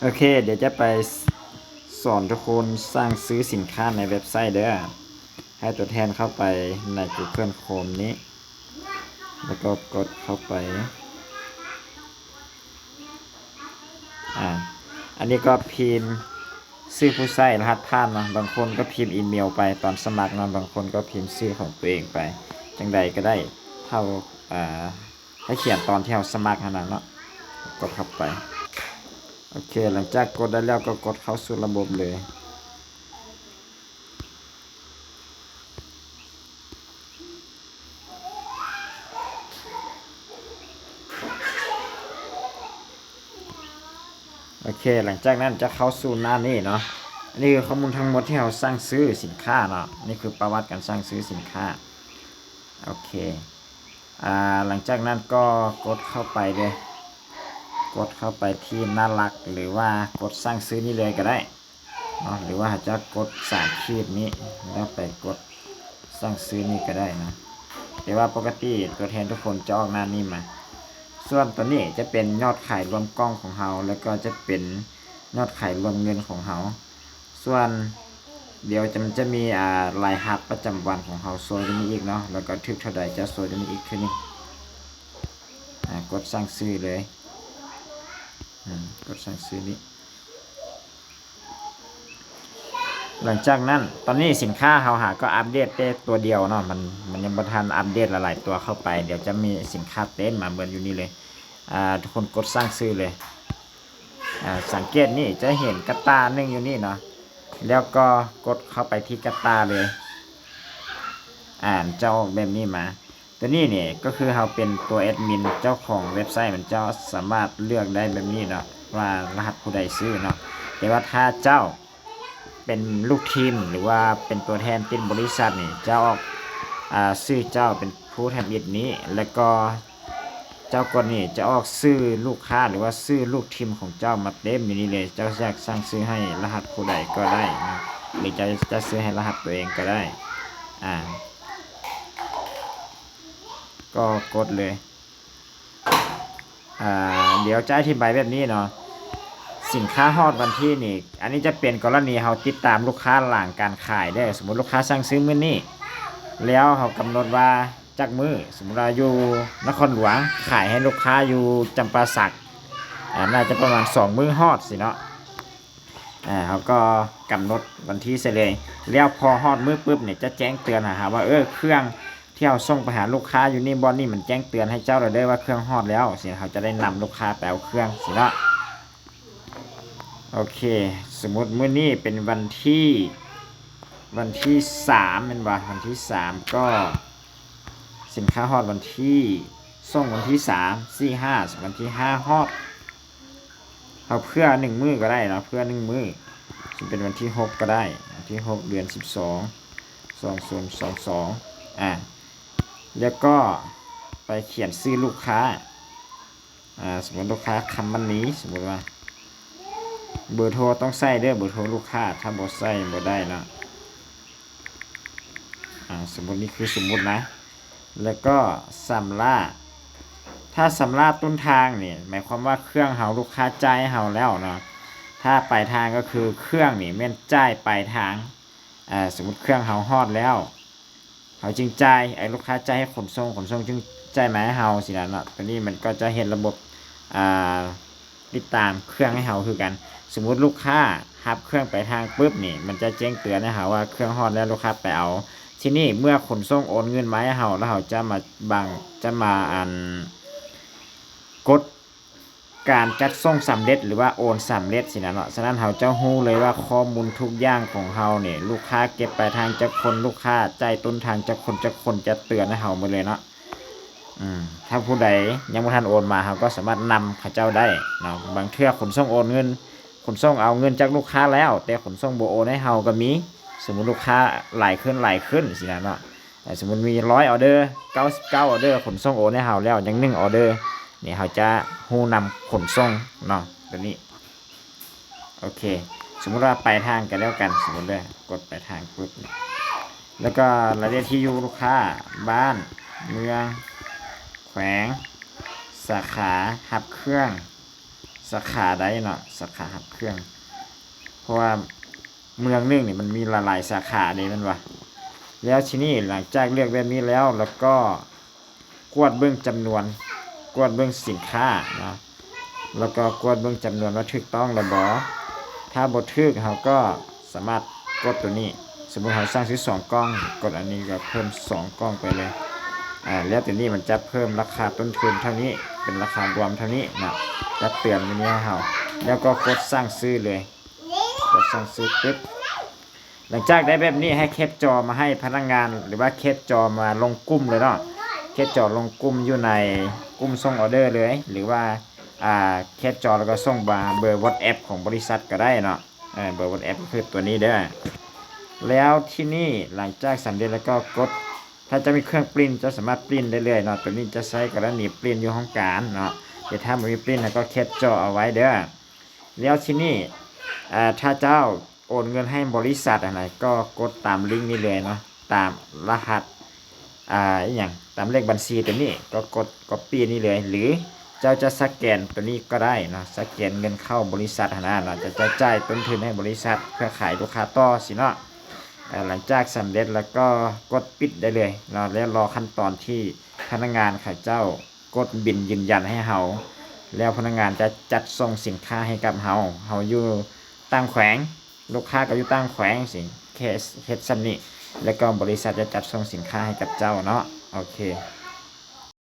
ໂອເຄ ດຽວຈະໄປສອນທຸກຄົນສັ່ງຊື້ສິນຄ້າໃນເວັບໄຊເດີ. ໃຫ້ຕົວແທນເຂົ້າໄປໃນ Google Chrome ນີ້ ແລ້ວກໍກົດເຂົ້າໄປ. ອາ ອັນນີ້ກໍພິມຊື່ຜູ້ໃຊ້ ລະຫັດຜ່ານເນາະ. ບາງຄົນກໍພິມອີເມວໄປຕອນສະໝັກເນາະ, ບາງຄົນກໍພິມຊື່ຂອງຕົວເອງໄປ. ຈັ່ງໃດກໍໄດ້ ເທົ່າ ອາ ໃຫ້ຂຽນຕອນທີ່ເຮົາສະໝັກຫັ້ນນະເນາະ. ກົດເຂົ້າໄປ. ໂອເຄ ຫຼັງຈາກກົດໄດ້ແລ້ວ ກໍກົດເຂົ້າສູ່ລະບົບເລີຍ. ໂອເຄ ຫຼັງຈາກນັ້ນຈະເຂົ້າສູ່ໜ້ານີ້ເນາະ. ອັນນີ້ຄືຂໍ້ມູນທັງໝົດທີ່ເຮົາສັ່ງຊື້ສິນຄ້າເນາະ. ນີ້ຄືປະຫວັດການສັ່ງຊື້ສິນຄ້າ. ໂອເຄ ອາ ຫຼັງຈາກນັ້ນກໍກົດເຂົ້າໄປເລີຍ, ກົດເຂົ້າໄປທີ່ໜ້າຫຼັກ ຫຼືວ່າກົດສັ່ງຊື້ນີ້ເລີຍກໍໄດ້ເນາະ, ຫຼືວ່າເຮົາຈະກົດສາມຂີດນີ້ ແລ້ວໄປກົດສັ່ງຊື້ນີ້ກໍໄດ້ນະ. ແຕ່ວ່າປົກກະຕິຕົວແທນທຸກຄົນຈະອອກໜ້ານີ້ມາ. ສ່ວນຕົວນີ້ຈະເປັນຍອດຂາຍລວມກ່ອງຂອງເຮົາ ແລ້ວກໍຈະເປັນຍອດຂາຍລວມເງິນຂອງເຮົາ. ສ່ວນດຽວຈະ ມັນຈະມີ ອາ ລາຍຮັບປະຈຳວັນຂອງເຮົາໂຊຢູ່ນີ້ອີກເນາະ, ແລ້ວກໍຖືກເທົ່າໃດຈະໂຊຢູ່ນີ້ອີກເທື່ອໜຶ່ງ. ອາ ກົດສັ່ງຊື້ເລີຍ, ອາ ກົດສັ່ງຊື້ນີ້. ຫຼັງຈາກນັ້ນ ຕອນນີ້ສິນຄ້າເຮົາຫາກໍອັບເດດແຕ່ຕົວດຽວເນາະ, ມັນ ມັນຍັງບໍ່ທັນອັບເດດຫຼາຍໆຕົວເຂົ້າໄປ. ດຽວຈະມີສິນຄ້າເຕັມມາເບິດຢູ່ນີ້ເລີຍ. ອາ ທຸກຄົນກົດສັ່ງຊື້ເລີຍ. ອາ ສັງເກດນີ້ ຈະເຫັນກະຕ່າໜຶ່ງຢູ່ນີ້ເນາະ, ແລ້ວກໍກົດເຂົ້າໄປທີ່ກະຕ່າເລີຍ. ອາ ຈະອອກແບບນີ້ມາ. ຕົວນີ້ນີ້ກໍຄືເຮົາເປັນຕົວແອດມິນເຈົ້າຂອງເວັບໄຊ, ມັນຈະສາມາດເລືອກໄດ້ແບບນີ້ເນາະ ວ່າລະຫັດຜູ້ໃດຊື້ເນາະ. ແຕ່ວ່າຖ້າເຈົ້າ ເປັນລູກທີມ ຫຼືວ່າເປັນຕົວແທນຕິດບໍລິສັດນີ້ ຈະອອກ ອາ ຊື່ເຈົ້າເປັນຜູ້ທຳອິດນີ້ ແລ້ວກໍເຈົ້າກົດນີ້ຈະອອກຊື່ລູກຄ້າ ຫຼືວ່າຊື່ລູກທີມຂອງເຈົ້າມາເຕັມຢູ່ນີ້ເລີຍ. ເຈົ້າຢາກສັ່ງຊື້ໃຫ້ລະຫັດຜູ້ໃດກໍໄດ້ນະ ຫຼືເຈົ້າຈະຊື້ໃຫ້ລະຫັດຕົວເອງກໍໄດ້. ອາ ກໍກົດເລີຍ. ອາ ດຽວຈະອະທິບາຍແບບນີ້ເນາະ, ສິນຄ້າຮອດວັນທີນີ້ ອັນນີ້ຈະເປັນກໍລະນີເຮົາຕິດຕາມລູກຄ້າຫຼັງການຂາຍເດີ. ສົມມຸດລູກຄ້າສັ່ງຊື້ມື້ນີ້ ແລ້ວເຮົາກຳນົດວ່າຈັກມື້, ສົມມຸດວ່າຢູ່ນະຄອນຫຼວງ ຂາຍໃຫ້ລູກຄ້າຢູ່ຈຳປາສັກ ອາ ໜ້າຈະປະມານສອງມື້ຮອດຊີ້ເນາະ. ອາ ເຮົາກໍກຳນົດວັນທີໃສ່ເລີຍ, ແລ້ວພໍຮອດມື້ປຶບນີ້ ຈະແຈ້ງເຕືອນຫາເຮົາວ່າ ເອີ ເຄື່ອງ ທີ່ເຮົາສົ່ງໄປຫາລູກຄ້າຢູ່ນີ້ບ່ອນນີ້ ມັນແຈ້ງເຕືອນໃຫ້ເຈົ້າແລ້ວເດີວ່າເຄື່ອງຮອດແລ້ວ ຊີ້ ເຮົາຈະໄດ້ນຳລູກຄ້າໄປເອົາເຄື່ອງຊີ້ເນາະ. ໂອເຄ ສົມມຸດມື້ນີ້ເປັນວັນທີ ວັນທີສາມແມ່ນບໍ່? ວັນທີສາມ ກໍສິນຄ້າຮອດວັນທີ ສົ່ງວັນທີສາມ ສີ່ ຫ້າ ວັນທີຫ້າຮອດ ເຮົາເຜື່ອໜຶ່ງມື້ກໍໄດ້ເນາະ, ເຜື່ອໜຶ່ງມື້ ຊິເປັນວັນທີຫົກກໍໄດ້, ວັນທີຫົກ ເດືອນສິບສອງ ສອງພັນຊາວສອງ ອາ ແລ້ວກໍໄປຂຽນຊື່ລູກຄ້າ. ອາ ສົມມຸດລູກຄ້າຄຳມັນນີ ສົມມຸດວ່າ ເບີໂທຕ້ອງໃສ່ເດີ, ເບີໂທລູກຄ້າ ຖ້າບໍ່ໃສ່ບໍ່ໄດ້ເນາະ. ອາ ສົມມຸດ ນີ້ຄືສົມມຸດນະ. ແລ້ວກໍຊຳລະ ຖ້າຊຳລະຕົ້ນທາງນີ້ ໝາຍຄວາມວ່າເຄື່ອງເຮົາ ລູກຄ້າຈ່າຍໃຫ້ເຮົາແລ້ວເນາະ. ຖ້າປາຍທາງກໍຄືເຄື່ອງນີ້ແມ່ນຈ່າຍປາຍທາງ. ອາ ສົມມຸດເຄື່ອງເຮົາຮອດແລ້ວ ເຮົາຈຶ່ງຈ່າຍ ໃຫ້ລູກຄ້າຈ່າຍໃຫ້ຂົນສົ່ງ, ຂົນສົ່ງຈຶ່ງຈ່າຍມາໃຫ້ເຮົາຊີ້ນະເນາະ. ຕົວນີ້ມັນກໍຈະເຮັດລະບົບ ອາ ຕິດຕາມເຄື່ອງໃຫ້ເຮົາຄືກັນ. ສົມມຸດລູກຄ້າຮັບເຄື່ອງປາຍທາງປຶບນີ້ ມັນຈະແຈ້ງເຕືອນໃຫ້ເຮົາວ່າເຄື່ອງຮອດແລ້ວ ລູກຄ້າໄປເອົາ. ທີນີ້ເມື່ອຂົນສົ່ງໂອນເງິນມາໃຫ້ເຮົາ ແລ້ວເຮົາຈະມາບັງ ຈະມາ ອັນ ກົດການຈັດສົ່ງສຳເລັດ ຫຼືວ່າໂອນສຳເລັດຊີ້ນະເນາະ. ສະນັ້ນເຮົາຈະຮູ້ເລີຍວ່າຂໍ້ມູນທຸກຢ່າງຂອງເຮົານີ້ ລູກຄ້າເກັບປາຍທາງຈັກຄົນ, ລູກຄ້າຈ່າຍຕົ້ນທາງຈັກຄົນ, ຈັກຄົນ ຈະເຕືອນໃຫ້ເຮົາໝົດເລີຍເນາະ. ອືມ ຖ້າຜູ້ໃດຍັງບໍ່ທັນໂອນມາ ເຮົາກໍສາມາດນຳເຂົາເຈົ້າໄດ້ເນາະ. ບາງເທື່ອຂົນສົ່ງໂອນເງິນ ຂົນສົ່ງເອົາເງິນຈາກລູກຄ້າແລ້ວ ແຕ່ຂົນສົ່ງບໍ່ໂອນໃຫ້ເຮົາກໍມີ. ສົມມຸດລູກຄ້າຫຼາຍຂຶ້ນ ຫຼາຍຂຶ້ນຊີ້ນະເນາະ, ສົມມຸດມີຮ້ອຍອໍເດີ ເກົ້າສິບເກົ້າອໍເດີ ຂົນສົ່ງໂອນໃຫ້ເຮົາແລ້ວຍັງໜຶ່ງອໍເດີ ນີ້ເຮົາຈະຮູ້ນຳຂົນສົ່ງເນາະ ຕົວນີ້. ໂອເຄ ສົມມຸດວ່າປາຍທາງກໍແລ້ວກັນ ສົມມຸດເດີ ກົດປາຍທາງປຶບ ແລ້ວກໍລາຍລະອຽດທີ່ຢູ່ລູກຄ້າ ບ້ານ ເມືອງ ແຂວງ ສາຂາ ຮັບເຄື່ອງ ສາຂາໃດເນາະ ສາຂາຮັບເຄື່ອງ ເພາະວ່າເມືອງໜຶ່ງນີ້ມັນມີຫຼາຍໆສາຂາເດ້ແມ່ນບໍ່? ແລ້ວທີນີ້ຫຼັງຈາກເລືອກແບບນີ້ແລ້ວ ແລ້ວກໍກວດເບິ່ງຈຳນວນ ກວດເບິ່ງສິນຄ້າເນາະ ແລ້ວກໍກວດເບິ່ງຈຳນວນວ່າຖືກຕ້ອງແລ້ວບໍ່? ຖ້າບໍ່ຖືກ ເຮົາກໍສາມາດກົດໂຕນີ້ ສົມມຸດເຮົາສັ່ງຊື້ສອງກ່ອງ ກົດອັນນີ້ກໍເພີ່ມສອງກ່ອງໄປເລີຍ ອາ ແລ້ວໂຕນີ້ມັນຈະເພີ່ມລາຄາຕົ້ນທຶນເທົ່ານີ້ ເປັນລາຄາລວມເທົ່ານີ້ເນາະ ຈະເຕືອນຢູ່ນີ້ໃຫ້ເຮົາ ແລ້ວກໍກົດສັ່ງຊື້ເລີຍ ກົດສັ່ງຊື້ປຶບ ຫຼັງຈາກໄດ້ແບບນີ້ໃຫ້ແຄບຈໍມາໃຫ້ພະນັກງານ ຫຼືວ່າແຄບຈໍມາລົງກຸ່ມເລີຍເນາະ ແຄບຈໍລົງກຸ່ມຢູ່ໃນກຸ່ມສົ່ງອໍເດີເລີຍ ຫຼືວ່າ ອາ ແຄບຈໍແລ້ວກໍສົ່ງມາເບີ WhatsApp ຂອງບໍລິສັດກໍໄດ້ເນາະ ເອີ ເບີ WhatsApp ກໍຄືຕົວນີ້ເດີ ແລ້ວທີນີ້ຫຼັງຈາກສຳເລັດແລ້ວກໍກົດ ຖ້າເຈົ້າມີເຄື່ອງປຣິ້ນ ເຈົ້າສາມາດປຣິ້ນໄດ້ເລີຍເນາະ ຕົວນີ້ຈະໃຊ້ກໍລະນີປຣິ້ນຢູ່ຫ້ອງການເນາະ ແຕ່ຖ້າບໍ່ມີປຣິ້ນ ເຮົາກໍແຄບຈໍເອົາໄວ້ເດີ ແລ້ວທີນີ້ ອາ ຖ້າເຈົ້າໂອນເງິນໃຫ້ບໍລິສັດຫັ້ນນະ ກໍກົດຕາມລິ້ງນີ້ເລີຍເນາະ ຕາມລະຫັດ ອາ ອີຫຍັງ ຕາມເລກບັນຊີຕົວນີ້ ກໍກົດກັອບປີ້ນີ້ເລີຍ ຫຼືເຈົ້າຈະສະແກນຕົວນີ້ກໍໄດ້ເນາະ ສະແກນເງິນເຂົ້າບໍລິສັດຫັ້ນນະເນາະ ຈະ ຈະຈ່າຍຕົ້ນທຶນໃຫ້ບໍລິສັດ ເພື່ອຂາຍລູກຄ້າຕໍ່ຊີ້ເນາະ ເອີ ຫຼັງຈາກສຳເລັດແລ້ວກໍກົດປິດໄດ້ເລີຍເນາະ ແລ້ວລໍຂັ້ນຕອນທີ່ພະນັກງານເຂົາເຈົ້າກົດບິນຢືນຢັນໃຫ້ເຮົາ ແລ້ວພະນັກງານຈະຈັດສົ່ງສິນຄ້າໃຫ້ກັບເຮົາ ເຮົາຢູ່ຕ່າງແຂວງ ລູກຄ້າກໍຢູ່ຕ່າງແຂວງຊີ້ ແຄ່ເຮັດຊ່ຳນີ້ ແລ້ວກໍບໍລິສັດຈະຈັດສົ່ງສິນຄ້າໃຫ້ກັບເຈົ້າເນາະ ໂອເຄ.